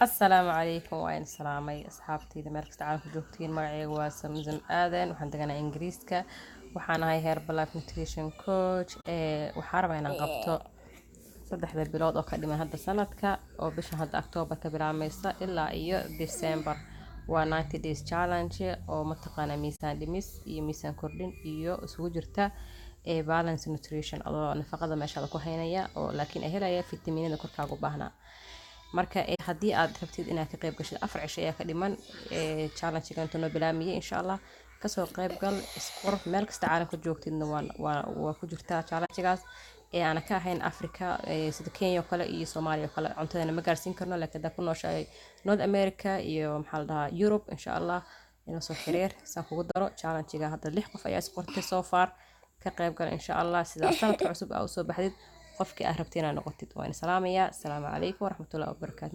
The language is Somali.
Asalaamu calaykum, waa idin salaamay asxaabtayda meel kasta caalamka joogtiin. Magacayga waa Samsam Aadan, waxaan deganaa Ingiriiska, waxaan ahay Herbalife Nutrition Coach. Waxaan rabaa inaan qabto 3da bilood oo ka dhiman hadda sanadka, oo bisha hadda October ka bilaabmaysa ilaa iyo December. Waa 90 days challenge oo mataqaanaa miisaan dhimis iyo miisaan kordhin iyo isugu jirta ee balance nutrition, adoo nafaqada meeshaada ku haynaya oo laakiin ay helaya fitamiinada korkaaga u baahnaa. Marka haddii aad rabtid inaad ka qayb gashid, 4 cisho ayaa ka dhiman challenge-ga intuu noo bilaabmayay. Insha Allah kasoo qayb gal, isqor. Meel kasta caalamka joogtidna waa ku jirtaa challenge-gaas ee aana ka ahayn Africa, sida Kenya oo kale iyo Soomaaliya oo kale, cuntadana ma gaarsiin karno. Laakiin haddaa ku nooshahay North America iyo, maxaa la dhahaa, Europe, insha Allah ila soo xiriir saan kugu daro challenge-ga. Hadda lix qof ayaa isqortay so far. Ka qayb gal insha Allah, sida sanadka cusub aa usoo baxdid qofkii aad rabtay inaad noqotid. Waan salaamayaa. Asalaamu calaykum waraxmatullahi wabarakaatu.